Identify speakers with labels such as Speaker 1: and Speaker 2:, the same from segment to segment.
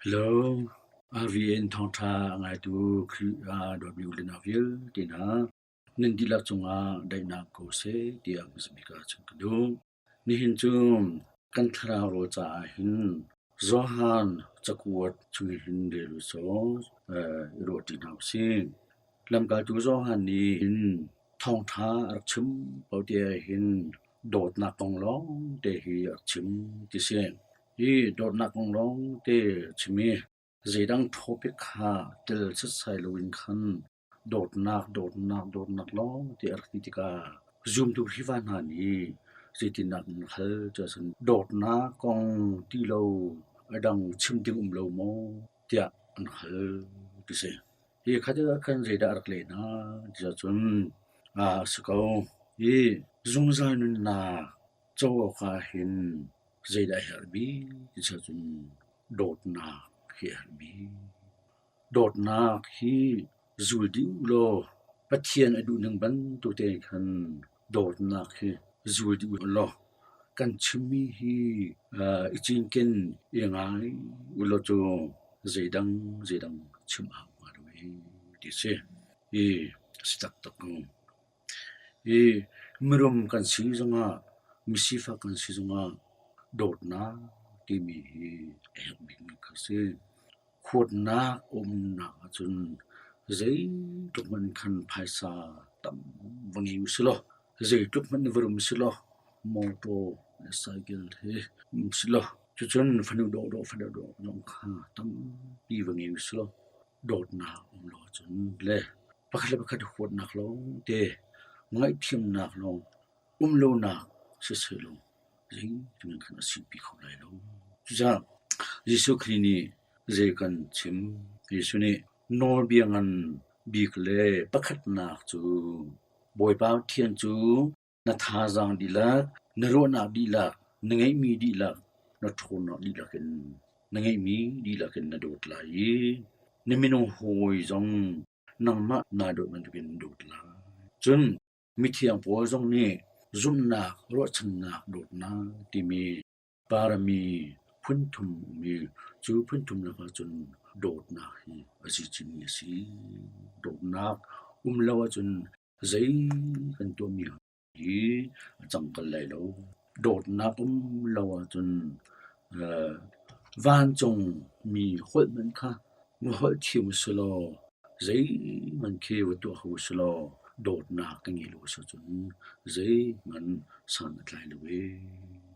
Speaker 1: Hello, RVN thawngṭha a ngaitu Khrih ah dawtmi u le nau vialte hna, nan dihlak cungah daihnak ko seh tiah hmasa bik ah chim ka duh. Nihin cu kan thlarau rawl caah hin Johan cakuat chung hin rel u sawh i ruahṭi hna usih. Lamkaltu Johan nih hin thawngṭha a rak chim ko ti ahhin dawtnak kong lawngte hi a rak chim ti si. Hi dawtnak kong lawngte a chim i zeidang topic kha tel setsai loin khan dawtnak, dawtnak, dawtnak lawngte a rak ti tikah zumtu Khrihfa hna nih zeitindah an hal tiah cun dawtnak kong ti lo a dang chim ding um lo maw tiah an hal ti si. Hi khat ah khan zeidah a rak leh hna tiah cun a si ko. Hi zungzal nunnak co awkah hin zeidah a herh bik ti cun dawtnak hi a herh bik. Dawtnak hi zul dih u law Pathian a duhning bantuk tein khan dawtnak hi zul dih u law kan chimmi hi i cinken i ngai u law cu zeidang zeidang chim a hau hnga lo ee ti a si. Hi a si taktak ko. Hi mirum kan si zongah misifak kan si zongah dawtnak timi hi a herh bikmi kha a si. Huatnak umnak ahcun zeitluk hmanh khan phaisa tam va ngei usilaw, zeitluk hmanh va rum usilaw, mawtaw le cycle he um usilaw, cucun fanu dawhdawh fanu dawh zong kha tampi va ngei usilaw, dawtnak um lo ahcun le pakhat le pakhat huatnak lawngte, ngaihthiamnak lawng um lonak sisehlaw zeitin khan a simpi kho lai lo. Cucaah Jesuh Khrih nih zei kan chim? Jesuh nih nawlbia ngan bik le pakhatnak cu Bawipa Pathian cu na thazaang dihlak, na ruahnak dihlak, na ngeihmi dihlak, na ṭhawnnak dihlak in na ngeihmi dihlak in na dawt lai i na minung hawi zong nangmah naa dawt bantukin na dawt lai. Cun Mithiang pawl zong nih zumhnak, ruahchannak, dawtnak timi parami phunthum um i cu phunthum lakah cun dawtnak hi a zicinmi a si. Dawtnak um lo ahcun zei kan tuahmi hi a cangkal lai lo. Dawtnak um lo ahcun vancung mi holh hmanh kha va holh thiam usulaw zeihmanh khi va tuah kho usulaw dawtnak ka ngei lo a si ahcun zeihmanh san a tlai lo ee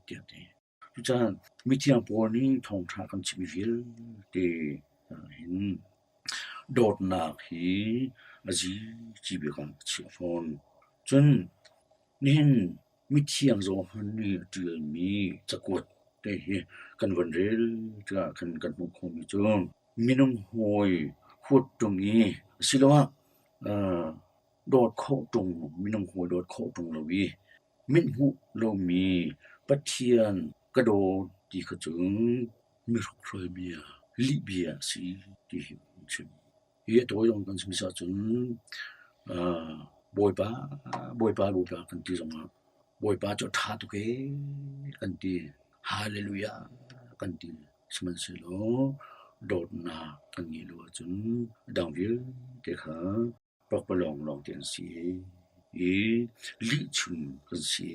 Speaker 1: tiah a ti. Cucaah mithiang pawl nih thawngṭha kan chimmi vialte hin dawtnak hi a zici bik ah a chiah fawn. Cun nihin Mithiang Johan nih a ṭialmi cakuat te hi kan von rel tikah khan kan hmuh khawhmi cu minung hawi huat ṭung i asiloah dawt khawh ṭung, minung hawi dawt khawh ṭung lo i mithmuh lomi Pathian ka dawt ti kha cu mihrokhrol bia, lihbia a si ti hi an chim. Hi a tawi zong kan chim ahcun Bawipa, Bawipa, Bawipa kan ti zongah Bawipa cu a ṭha tuk ee kan ti. Hallelujah kan ti. Sihmanhsehlaw dawtnak kan ngeih lo ahcun a dang vialte kha pakpalawng lawngte an si i lihchim kan si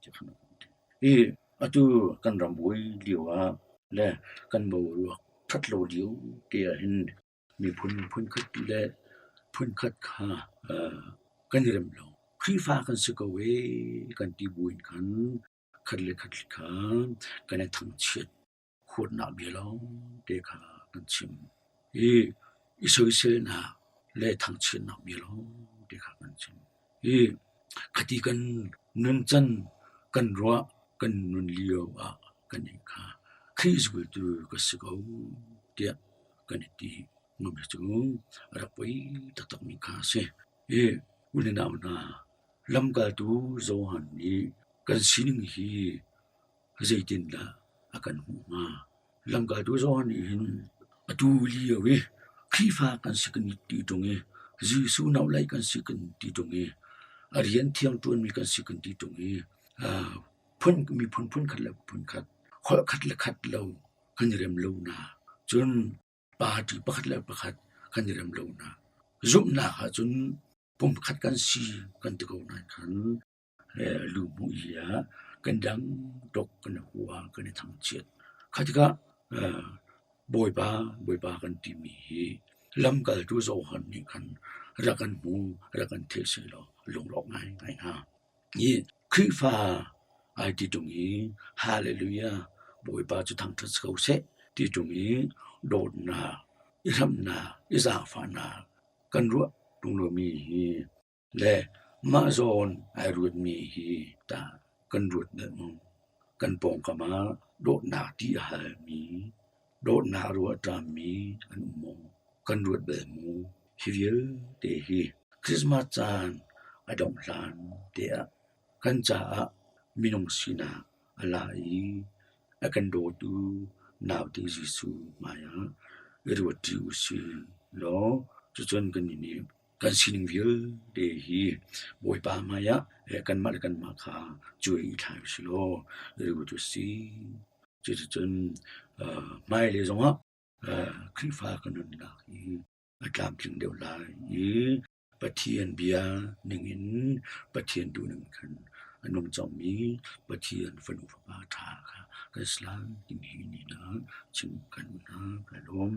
Speaker 1: ti kha kan ti. I atu kan ram buai lio ah le kan boruak ṭhat lo lio te ahhin miphun phunkhat le phunkhat kha kan i rem lo. Khrihfa kan si ko ee kan ti buin khan khat le khat kha kan i thangchiat. Huatnak bia lawngte kha kan chim i i soiselnak le thangchiatnak bia lawngte kha kan chim. I khati kan nuncan kan ruah kan nun lio ah kan nih kha Khrih zultu ka si ko tiah kan i ti ngam hi cu a rak poi taktakmi kha a si. I u le nau hna, lamkaltu Johan nih kan sining hi zeitindah a kan hmuh hnga? Lamkaltu Johan nih hin atu lio i Khrihfa kan si kan ti ṭung i Jesuh naulei kan si kan ti ṭung i a rian thiang ṭuanmi kan si kan ti ṭung i phun miphun phunkhat le phunkhat holh khat le khat lo kan i rem lonak. Cun party pakhat le pakhat kan i rem lonak zumhnak ahcun pumkhat kan si kan ti ko nain khan luhmuh i ah kan dang tuk kan i hua kan i thangchiat. Kha tikah Bawipa Bawipa kan timi hi lamkaltu Johan nih khan rak kan hmu rak kan theih sehlaw lungrawk ngaingai hnga. Hi Khrihfa ai ti ṭung i Hallelujah Bawipa cu thangṭhat si ko seh ti ṭung i dawtnak, i hramhnak, i zaangfahnak kan ruah ṭung lomi hi le mah zawn ai ruatmi hi tah kan ruat bal maw? Kan pawngkam ah dawtnak ti a halmi, dawtnak ruah a ṭammi an um maw? Kan ruat bal maw? Hi vialte hi Christmas caan a dongh hlan te ah kan caah minung sinak a la i a kan dawtu naute Jesuh hmaiah i ruat ṭi u sih law cucun kannih nih kan sining vialte hi Bawipa hmaiah kanmah le kanmah kha cuai i thlai u sih law i ruat u sih. Cuticun hmailei zongah Khrihfa kan nunnak hi a tlamtling deuh lai i Pathian bia ningin Pathian duhning khan a nung cangmi Pathian fanu fapa ṭha kha kan si lai timi hi ni na chim kan hna. Ka lawm.